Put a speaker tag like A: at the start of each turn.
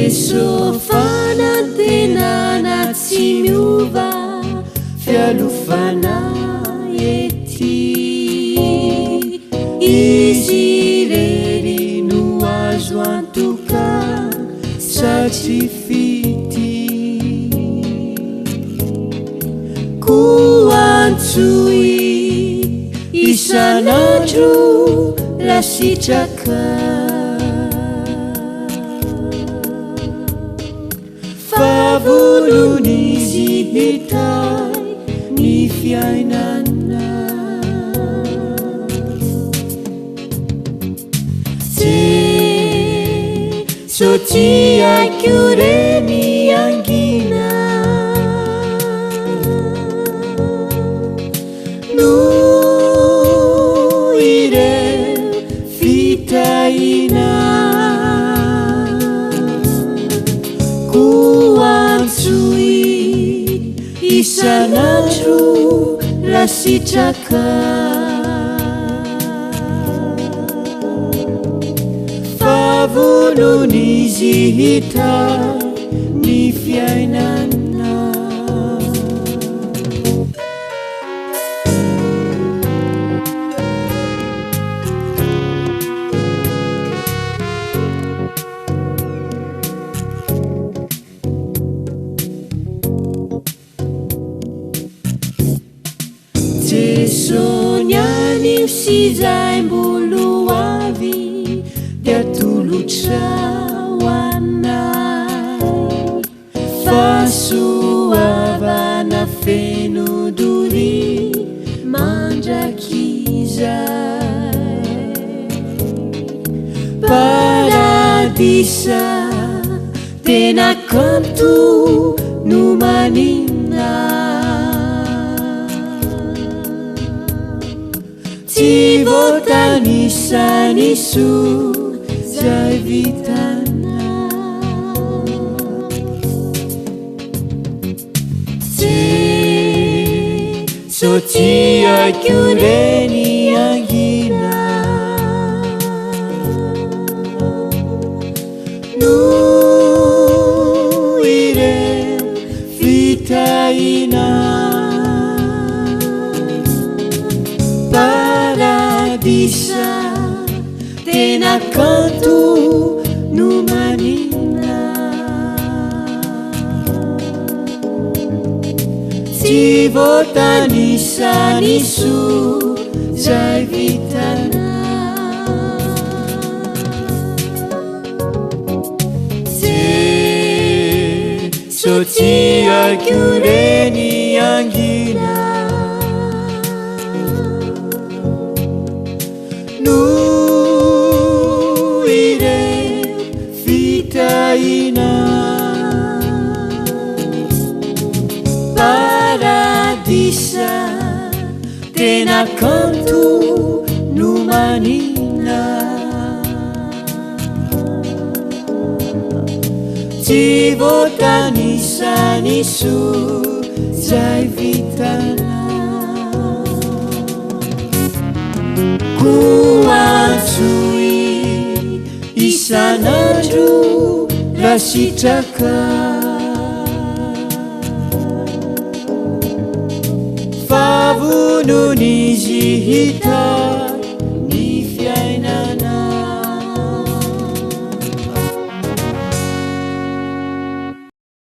A: Jeso fanantenana tsy miova, fialofana ety. Izy irery no azo antoka satria fitia. Koa antsoy isan'andro raha sitraka. Fa vonon'izy hitahy ny fiainana. Jeso tiako re ny hangina. Noho ireo fitahiana. Koa antsoy isan'andro raha sitraka. Fa vonon'izy hitahy ny fiainana. Jeso ny anio sy izay mbola ho avy dia atolotra ho anay. Fahasoavana feno doria mandrakizay. Paradisa tena kanto no manina. Tsy voatanisa ny soa zay vitanao. Jeso tiako re ny hangina. Noho ireo fitahiana. Paradisa tena kanto no manina. Tsy voatanisa ny soa zay vitanao. Jeso tiako re ny hangina. Noho ireo fitahiana. Paradisa tena kanto no manina. Tsy voatanisa ny soa zay vitanao. Koa antsoy isan'andro raha sitraka. Fa vonon'izy hitahy.